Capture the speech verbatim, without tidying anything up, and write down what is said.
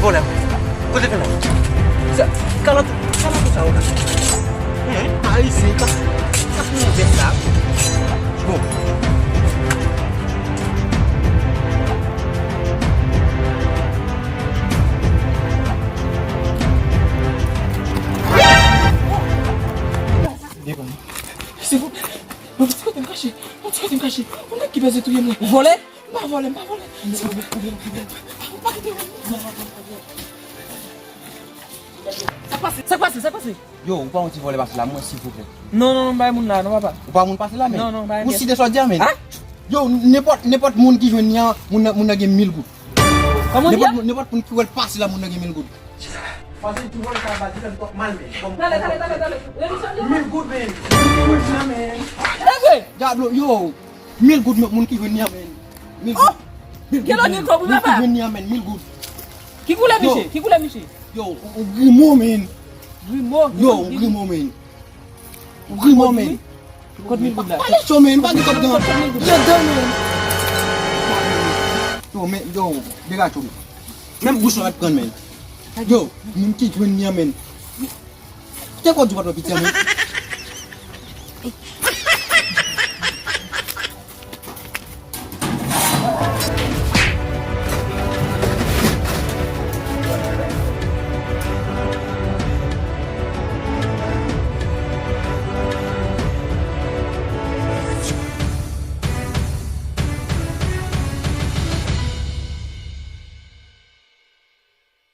Vòlè. Kote vin la? Sa, kalòt, kalòt sa ou la. Hein? Ayisyen, ka, ka fè yon vès la. Bon. Silvouplè, yon ti kote m kache, yon ti kote m kache. Yon nèg ki bezwen touye m la. Ou vòlè? M pa vòlè, m pa vòlè. Silvouplè, pa kite m. Sa k pase? Sa k pase? Sa k pase? Yo, ou pa yon ti vòlè pase la, mwen, silvouplè. Non, non, non, bay moun la, non, papa. Ou pa moun pase la, men. Non, non, bay. Ou si de sòdi a, men. Ah? Yo, nenpòt, nenpòt moun ki jwenn li an, moun nan, moun nan gen mil goud. Kòman di a? Nenpòt moun, nenpòt moun ki wè l pase la, moun nan gen mil goud. Pase ti vòlè sa baz, li fè m twòp mal, men. Bon. Tale, tale, tale, tale. Mil goud, men. Mil goud, men. Leve! Diablo, yo. Mil goud, men, moun ki jwenn li an, men. Mil goud. Mil goud, men. Moun ki jwenn li an, men. Mil goud. Ki koulè miche? Ki koulè miche? Yo, ou, ou grimo, men. Grimo? Yo, ou grimo, men. Ou grimo, men. Kot mil goud la? Pale cho, men, pa gen kòb dan. Kot mil goud la? Yo, dan, men. Yo, men, yo, degaje w, men. Menm bouch lan ap pran, men. Yo, moun ki jwenn li an, men. Te ko di patwon piti an, men.